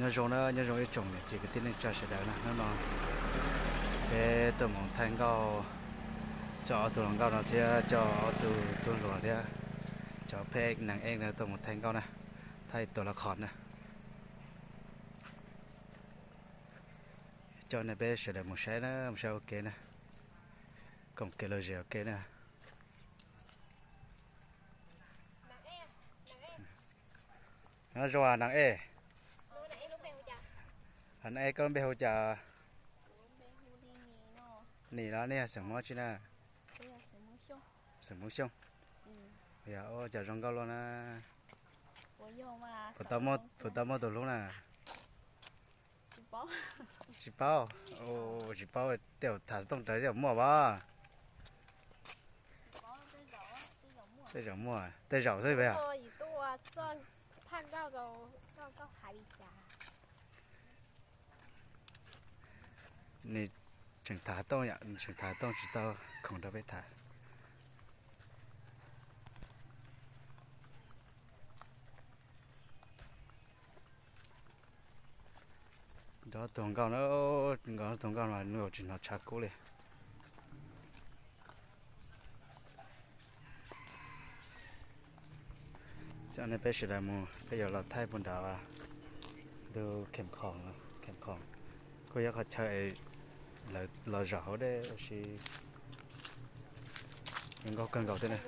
Nyob zoo na, nyob zoo ib tsoom niam txiv kwv tij neej tsa sawv daws na. Hnub no peb tuaj mus thaij nkauj, coj ob tug hluas nkauj no thiab coj ob tug tub hluas thiab cov phab ej neeg ej no tuaj mus thaij nkauj na, thaij tus laj qhos na. Coj nej peb sawv daws mus saib na, mus saib ua ke na, koom kev lom zem ua ke na. Nyob zoo nas ej. Nas ej, koj lub npe hu cas? Nim los nej yog xeem Hmoob tsi na? Xeem Hmoob Xyooj. Yog, cas zoo nkauj luaj na. Puas tau muaj tus hlub na? Tsis paub, tsis paub, tej zaum tham tooj rawv tej zaum muaj as. Tej zaum muaj, tej zaum xwb. Nws tseem tham tooj, nws tseem tham tooj tsis tau khoom rau peb tham. Nrog tus nkauj na, nrog tus nkauj no nws tsis hnov tshav kub li. Coj nej peb sawv daws mus, peb yuav los thaij puag nrad ntug Khem Khoom, Khem Khoom kuj yog qhov chaw es lawv los zaum hauv dej ua si zoo nkauj kawg nkaus thiab na.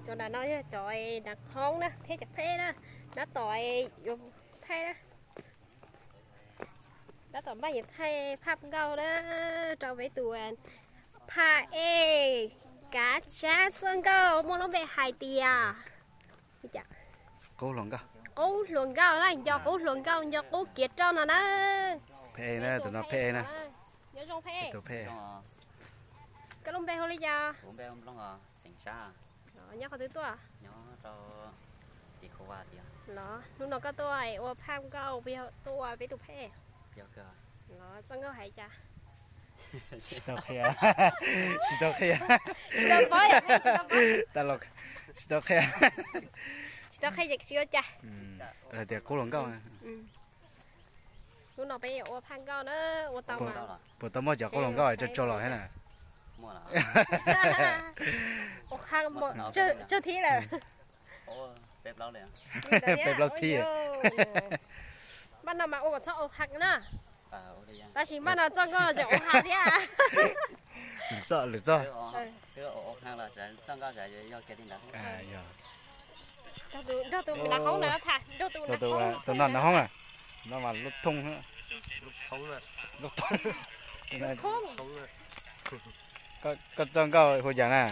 Cov nram no yog cov nram qhoob na thiab cov pheb na, tab tom yuav thaij na. Tab tom npaj yuav thaij phaj nkauj na rau peb tus phaj ej kav tsab txoj nkauj muaj lub npe hais tias Qub Hluas Nkauj na, nco Qub Hluas Nkauj, nco qub kiav roj no na. Phaj ej na, tus no phaj ej na. Nyob zoo phaj ej. Koj lub npe hu li cas? Nyob qhov twg tuaj? Los hnub no koj tuaj ua phaj nkauj puas yog tuaj ua peb tus phaj? Los txoj nkauj hais cas? Tsis tau qhia. Tsis tau qhia. Tsis tau qhia. Tsis tau qhia ces tsis ua cas. Hais tias Qub Hluas Nkauj. Hnub no peb yuav ua phaj nkauj na, ua tau mas. Puas tau muaj cov Qub Hluas Nkauj tso tso los thiab na? Ua qhab tsawg thib lawm? Peb plaub thib. Npaj no mas ua kom txhob ua qhab na. Tab sis npaj no txoj nkauj tseem ua qhab thiab. Lwm txoj, lwm txoj. Nrog tus nav hoob na tham, nrog tus nav hoob. Tus no nav hoob a, no mas lub thoob. Koj txoj nkauj hu cas na?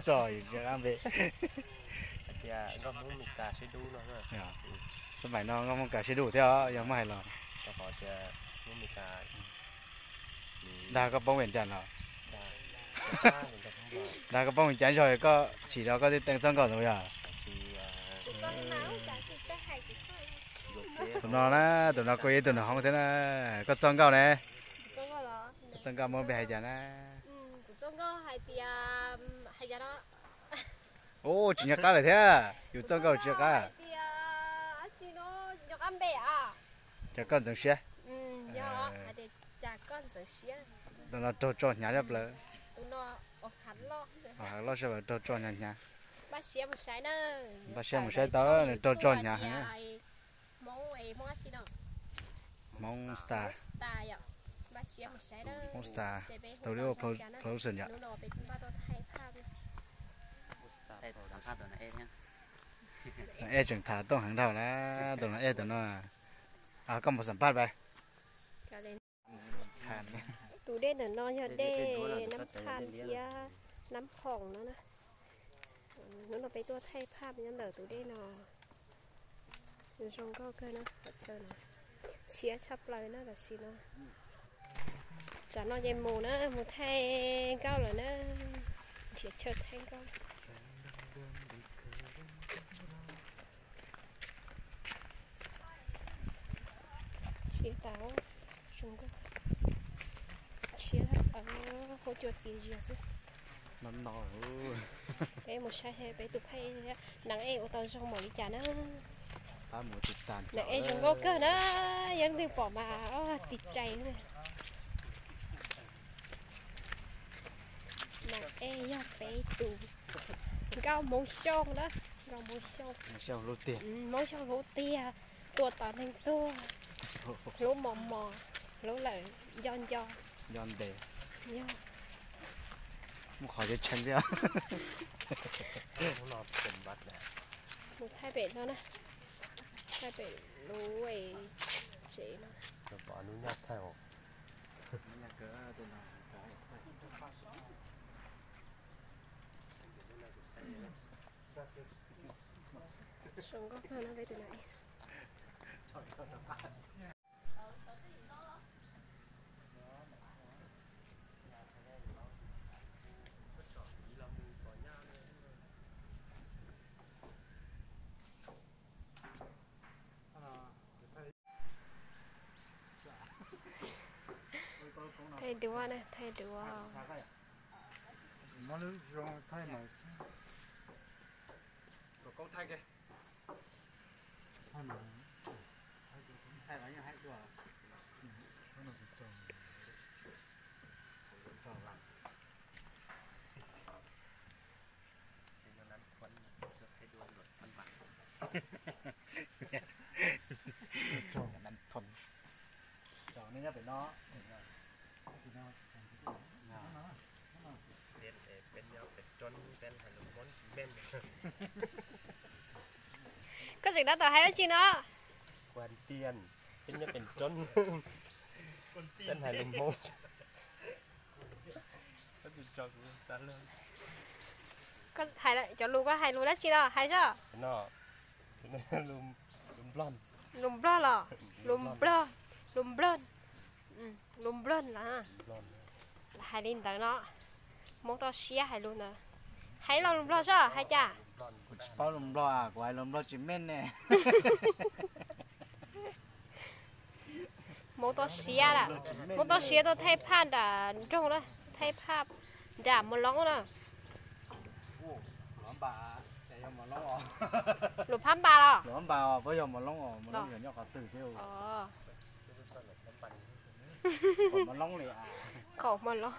Txoj, txoj qab npe. Xab maim no nkauj Hmoob Kas sib dub thiab os, yog muab hais los. Dag koj poob Vias Cas los? Dag koj poob Vias Cas zog koj tsim rau koj tej teej txoj nkauj ntawd yog? Tus no na, tus no kuj yog ib tug nav hoob thiab na. Koj txoj nkauj ne? Koj txoj nkauj muaj npe hais cas na? Ub, tsis nco qab lawm thiab, yus txoj nkauj tsis nco qab. Cas koj ntxeev siab? Tus no raug tso hnyav zaj plaws. Hav loj sab plaws raug tso hnyav hnyav. Npaj siab mus saib tau nws raug tso hnyav heev. Hmoob Star. Hmoob Star Studio Production yom. Ej tseem tham tooj heev dhau na, tus no ej tus no. Koj mus xam phaj pais. Tus dej ntawm no yog dej Nab Thaj thiab Nab Khoom no na. Hnub no peb tuaj thaij phaj nyob ntawm tus dej no. Zoo nkauj kawg na, qhov chaw no tshiab tshaj plaws na tam sim no. Tsam no ces mus na, mus thaij nkauj lawm na, nrhiav chaw thaij nkauj. Tshiab tas, zoo nkauj, tshiab, huab cua txias zias xwb. No no, peb mus saib peb tus phaj ej, nees ej ua tau zoo npaum li cas na. Nees ej zoo nkauj kawg na, yog leej twg pom mas tig rais. Nees ej yog peb tus nkauj Hmoob Xyooj na, nkauj Hmoob Xyooj, Hmoob Xyooj hlub tiag, tua tom neeg tuag, hlub mos mos, hlub lawm nco nco. Nco ntev. Yog. Mus qhov tshee tshee thiab. Mus thaij pem no na, thaij pem lub tsev no. Zoo nkauj kawg na peb tus nees ej. Thaij duab na, thaij duab. Koj tseem tab tom hais dab tsi no? Peb nyob pem roob, peb hais lus Hmoob. Koj hais cov lus, koj hais lus dab tsi no hais zoj? No, lus Nplog. Lus Nplog los? Lus Nplog, lus Nplog, lus Nplog los. Hais li ntawd no, Hmoob toj siab hais lus ntawd. Hais los lus Nplog zoj hais cas? Kuv tsis paub lus Nplog, kuv hais lus Nplog tsis meej ne. Hmoob toj siab, Hmoob toj siab tuaj thaij phaj nram nroog na, thaij phaj nram Mus Loob na. Luam Phab Npas los? Luam Phab Npas puas yog Mus Loob os? Mus Loob yog nyob qhov twg thiab? Qaum Mus Loob li. Qaum Mus Loob.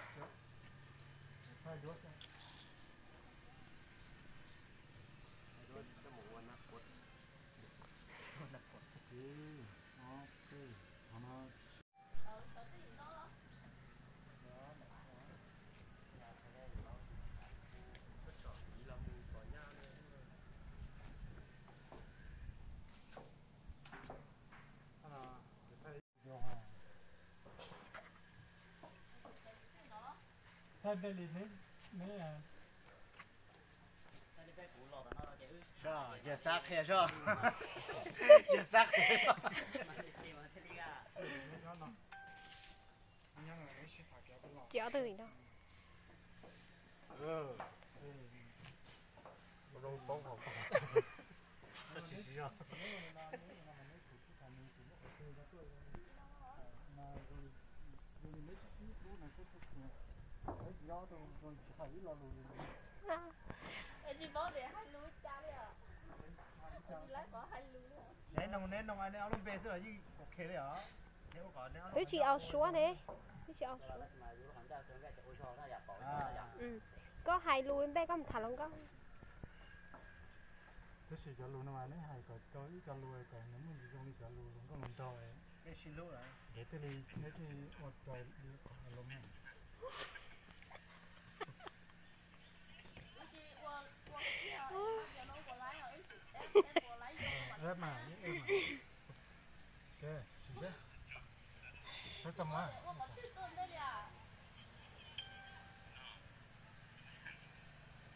Yog xav qhia zoj, yog xav qhia zoj. Ces ob tug tim no. Neb noog, neb noog neb ob lub npe xwb los yeej ok li os. Twb tsis aus suab ne, twb tsis aus suab. Koj hais lus npe koj mus tham hluas nkauj. Tab sis cov lus no mas neb hais kom tau ib co lus kom nws muaj ntsis zoo li cov lus hluas nkauj hluas nraug. Neb thiaj li, neb thiaj li ua raws li qhov lus.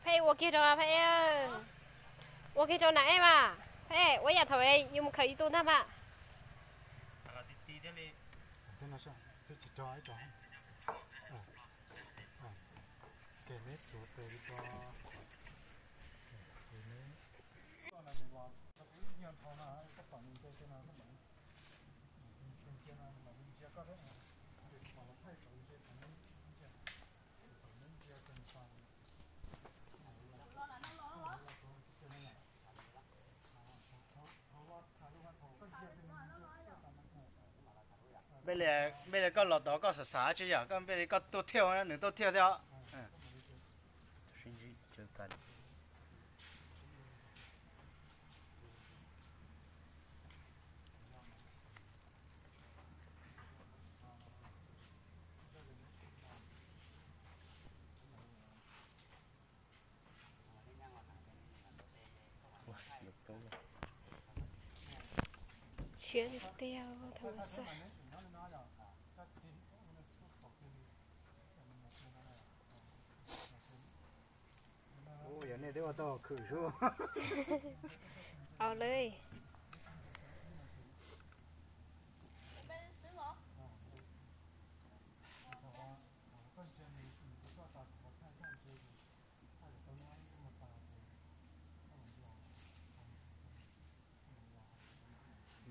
Phaj Ej ua kiag rau, Phaj Ej, ua kiag rau Nam Ej mas. Phaj Ej, ua yam thaum yus mus khaws YouTube ntag mas. Npej li koj los tod koj xav xav tsi yom, koj npej li koj tuaj thiaj, nws tuaj thiaj thiab os. Siab tiag tiag, tham ma xaj. Yog nej twb ua tau khwm sub. Au le.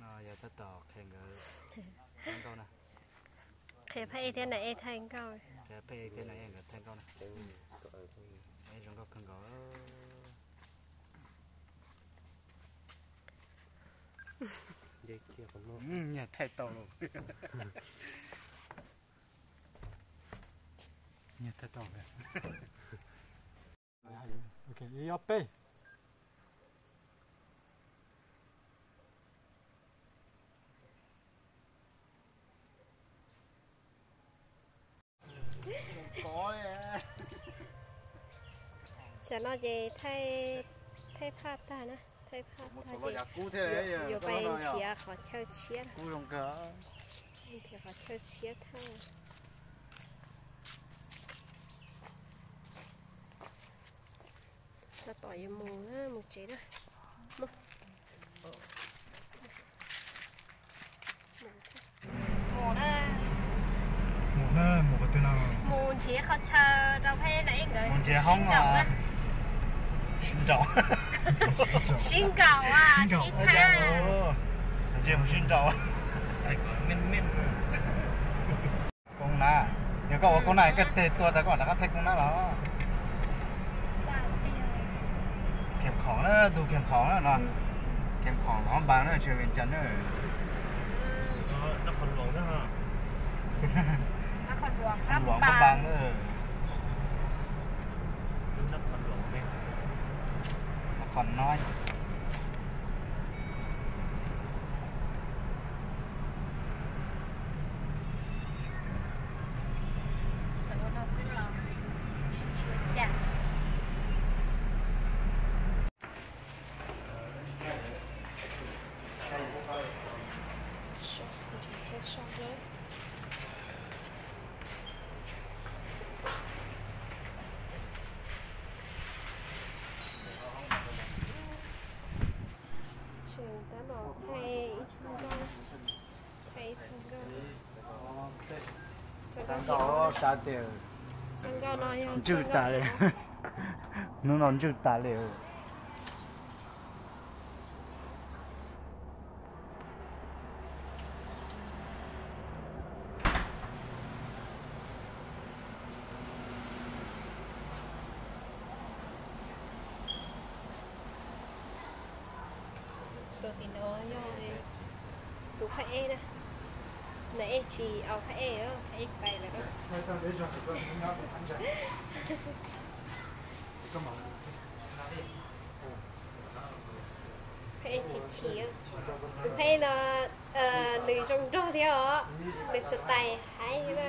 No yog tab tom qhia nkawd thaij nkauj na. Qhia phab ej thiab nais ej thaij nkauj. Qhia phab ej thiab nais ej nkawd thaij nkauj na. Ej zoo nkauj kawg nkaus. Nyias thaij tau lawm. Nyias thaij tau lawm. Ok, ib ob peb. Tsam no ces thaij phaj tag na, thaij phaj tag ces yuav pais nrhiav qhov chaw tshiab, nrhiav qhov chaw tshiab thaij. Tab tom yuav mus, mus tsev na. Mus na, mus qhov twg no? Mus nrhiav qhov chaw rau phab ej nkawd, mus nrhiav hoob sib nraus. Sib nraus, sib thab. Mus sib nraus. Koob nab, yog koj ua koob nab koj tes tuaj tau koj rov qab thaij koob nab los? Khem khoom na, tus khem khoom na no. Khem khoom los npas na, tsis Vias Cas na. Khoom Luam Paj Npas na. Nab Khoos Nob. Tseem tab tom thaij ib txog nkauj, thaij ib txog nkauj. Txog nkauj sab tes, txog nkauj no yog ntswj tas li. Hnub no ntswj tas li. Tus tim no yog tus phab ej na. Nais ej tsis au phab ej, phab ej pais lawm. Phab ej chim chim. Tus phab ej no nws zoo nraug thiab os, nws style haib na.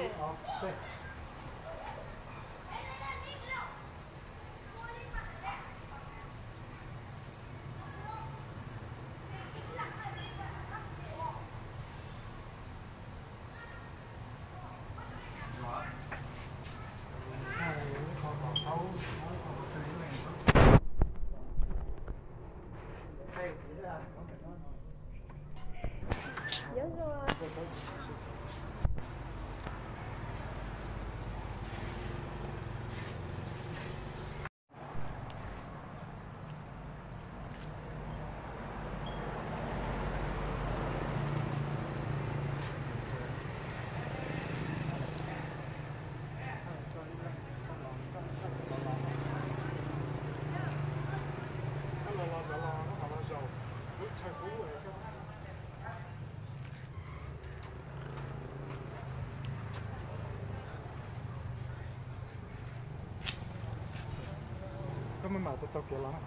Maj mam tau tau kev los na.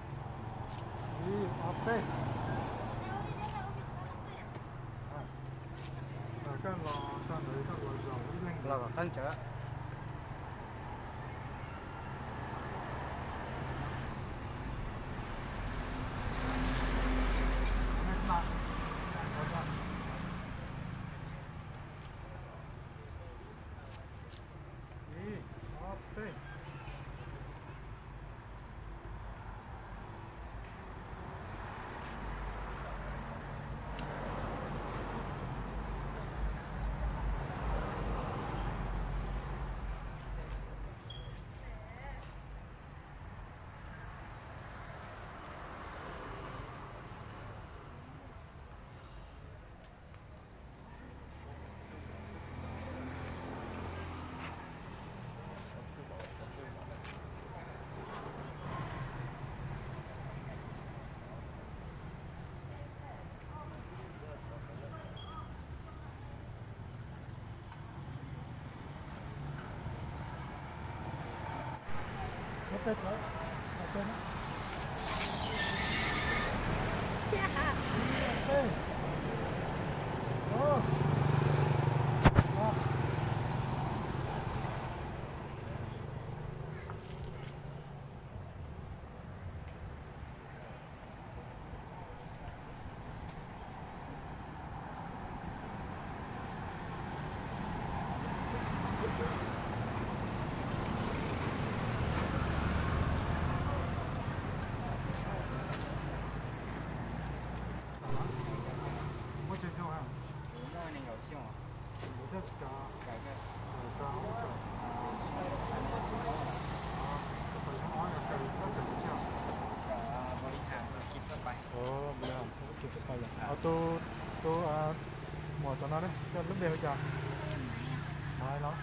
Ib, ob, peb. Koj los txog ntawd koj los zaum ib leeg los kom qeeb tsawv. Ib, ob, peb. Muaj tsawg xyoo? Kuv muaj nees nkaum xyoo. Kuv thiaj tsis kaw. Kaw tso. Kaw tso. Kaw tso. Tus, tus muam tom no ne, koj lub npe hu cas? Maiv los?